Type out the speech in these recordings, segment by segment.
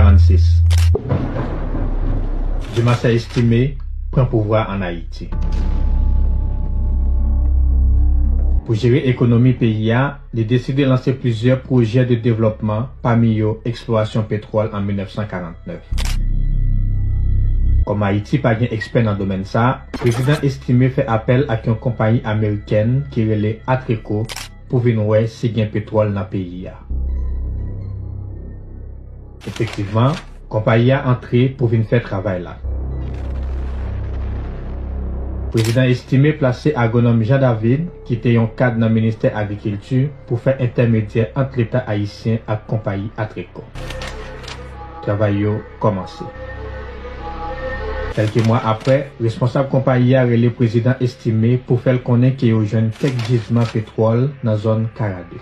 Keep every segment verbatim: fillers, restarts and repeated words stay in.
Francis. Dumarsais Estimé pran pouvwa an Ayiti. Pou jere ekonomi peyi a, li deside lanse plizyè pwojè de devlòpman, pami yo eksplorasyon petwòl an mil nèf san karant nèf. Kòm Ayiti pa gen ekspè nan domèn sa a, Prezidan Estimé fè apèl ak yon konpayi amerikèn ki rele Atreco pou vin wè si gen petwòl nan peyi a. Efektivman, konpayi a antre pou vin fè travay la. Prezidan Estimé plase agwonòm Jean David, ki te yon kad nan ministè agrikilti, pou fè entèmedyè ant Leta ayisyen ak konpayi Atreco. Travay yo kòmanse. Kèlke mwa apre, responsab konpayi a rele Prezidan Estimé pou fè l konnen ke yo jwenn kèk jizman petwòl nan zòn Karadè.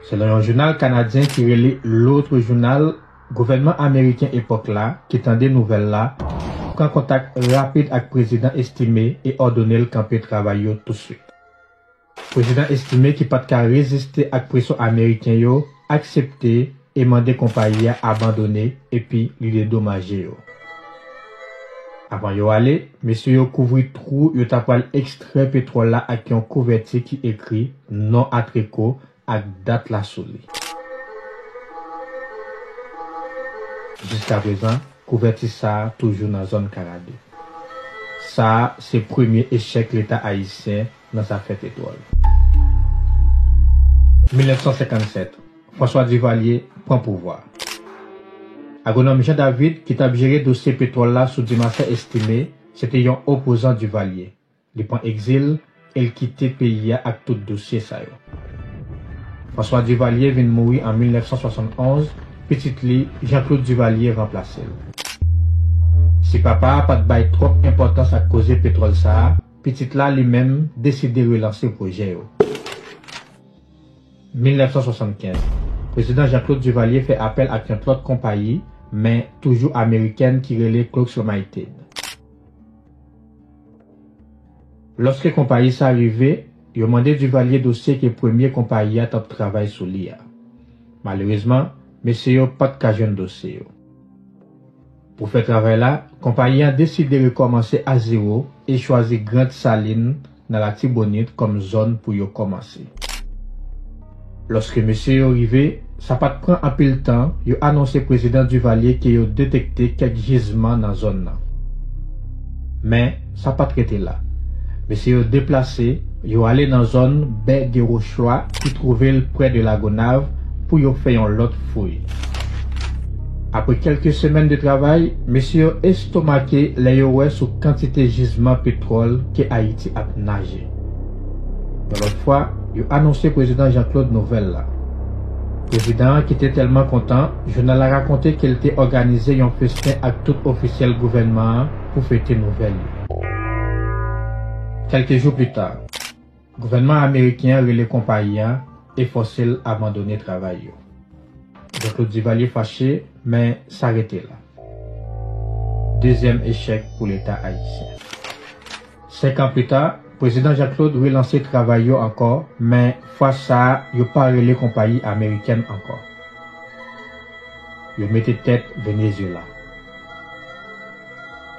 Selon yon jounal kanadyen ki rele L'Autre Journal, gouvènman ameriken epòk la, ki tande nouvèl la, pran kontak rapid ak Prezidan Estimé e òdone l kanpe travay yo touswit. Prezidan Estimé, ki pa t ka reziste ak presyon ameriken yo, aksepte e mande konpayi a abandone epi li dedomaje yo. Avan yo ale, mesye yo kouvri twou yo ta pral ekstrè petwòl la ak yon kouvèti ki ekri non Atreco ak dat la sou li. Jiskaprezan, kouvèti sa a toujou nan zòn Karadè. Sa a se premye echèk Leta ayisyen nan zafè petwòl. Mil nèf san senkannsèt, François Duvalier pran pouvwa. Agwonòm Jean David, ki t ap jere dosye petwòl la sou Dumarsais Estimé, se te yon opozan Duvalier. Li pran egzil e l kite peyi a ak tout dosye sa yo. François Duvalier vin mouri an mil nèf san swasann onz, pitit li, Jean Claude Duvalier, ranplase l. Si papa a pa t bay twòp enpòtans ak koze petwòl sa a, pitit la, li menm, deside relanse pwojè yo. Mil nèf san swasannkenz, Prezidan Jean Claude Duvalier fè apèl ak yon lòt konpayi, men toujou amerikèn, ki rele Cloaks Limited. Lòske konpayi sa rive, yo mande Duvalier dosye ke premye konpayi a t ap travay sou li a. Malerezman, mesye yo pa t ka jwenn dosye yo. Pou fè travay la, konpayi an deside rekòmanse a zewo e chwazi Grande Saline nan Latibonit kòm zòn pou yo kòmanse. Lòske mesye yo rive, sa pa t pran anpil tan, yo anonse Prezidan Duvalier ke yo detekte kèk jizman nan zòn nan. Men, sa pa t rete la. Mesye yo deplase, yo ale nan zòn Baie des Rochlois, ki twouve l prè de Lagonav, pou yo fè yon lòt fouy. Apre kèlke semèn de travay, mesye yo estomake lè yo wè sou kantite jizman petwòl ke Ayiti ap naje. Yon lòt fwa, yo anonse Prezidan Jean Claude nouvèl la. Prezidan an, ki te tèlman kontan, jounal la rakonte ke l te òganize yon festen ak tout ofisyèl gouvènman an pou fete nouvèl yo. Kèlke jou pita, gouvènman ameriken an rele konpayi an e fòse l abandone travay yo. Jean Claude Duvalier fache, men sa rete la. Dezyèm echèk pou Leta ayisyen. Senk an pita, Prezidan Jean Claude relanse travay yo ankò, men fwa sa a, yo pa rele konpayi amerikèn ankò. Yo mete tèt Venezuela.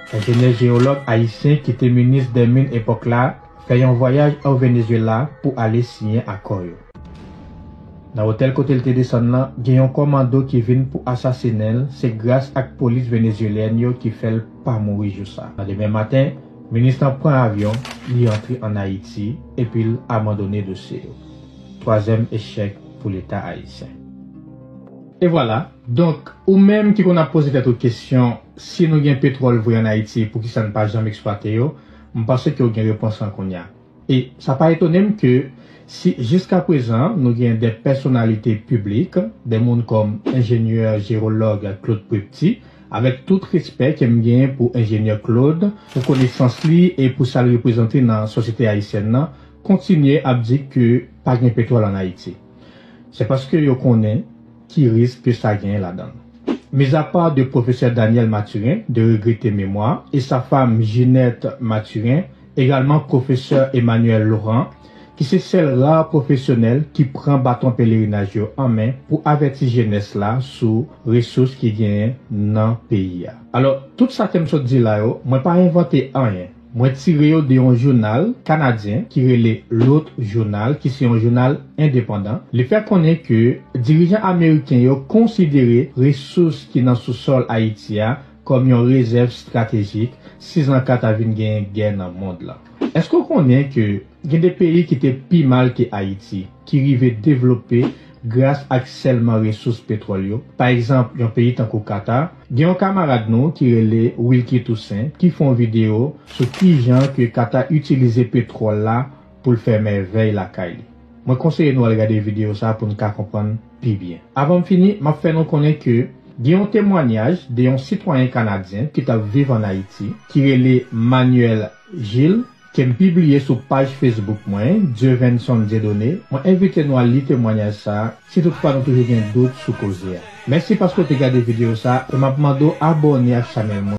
Enjenyè jeyològ ayisyen ki te minis dè min epòk la fè yon vwayaj o Venezuela pou ale siyen akò yo. Nan otèl kote l te desann lan, gen yon kòmando ki vin pou asasinen l, se gras ak polis venezuelyèn yo ki fè l pa mouri jou sa. Nan demen maten, minis lan pran avyon, li antre ann Ayiti, epi l abandone dosye yo. Twazyèm echèk pou Leta ayisyen. E vwala. Donk, ou menm ki konn ap poze tèt ou kesyon, si nou gen petwòl vre ann Ayiti, poukisa n pa janm eksplwate yo? M panse ke w gen repons lan kounye a. E sa pa etone m ke si jiskaprezan nou gen de pèsonalite piblik, de moun kòm enjenyè jewològ Claude Prepty, avèk tout respè ke m genyen pou enjenyè Claude, pou konesans li e pou sa l reprezante nan sosyete ayisyèn nan, kontinye ap di ke pa gen petwòl ann Ayiti. Se paske yo konnen ki risk ke sa genyen ladan l. Mizapa de pwofesè Daniel Mathurin, de regrete memwa, e sa fam Ginette Mathurin, egalman pwofesè Emmanuel Laurent, ki se sèl ra pwofesyonèl ki pran baton pelerinaj yo an men pou avèti jenès la sou resous ki genyen nan peyi a. Alò, tout sa ke m sot di la yo, mwen pa envante anyen. Mwen tire yo de yon jounal kanadyen ki rele L'Autre Journal, ki se yon jounal endepandan. Li fè konnen ke dirijan ameriken yo konsidere resous ki nan sousòl Ayiti a kòm yon rezèv estratejik si zanka ta vin genyen gè nan mond lan. Èske w konnen ke gen de peyi ki te pi mal ke Ayiti, ki rive devlope gras ak sèlman resous petwòl yo? Pa egzanp, yon peyi tankou Kata, gen yon kamarad nou ki rele Wilky Toussaint ki fè yon videyo sou kijan ke Kata itilize petwòl la pou l fè mèvèy lakay li. Mwen konseye nou al gade videyo sa pou n ka konprann pi byen. Avan m fini, m ap fè nou konnen ke gen yon temwanyaj de yon sitwayen kanadyen ki t ap viv ann Ayiti, ki rele Manuel Gilles, ke m pibliye sou paj Facebook mwen, Dievenson Dieudonné. Mwen envite nou al li temwanyaj sa a, si toutfwa nou toujou gen dout sou koze a. Mèsi paske w te gade videyo sa a, e m ap mande w abòne ak chanèl mwen.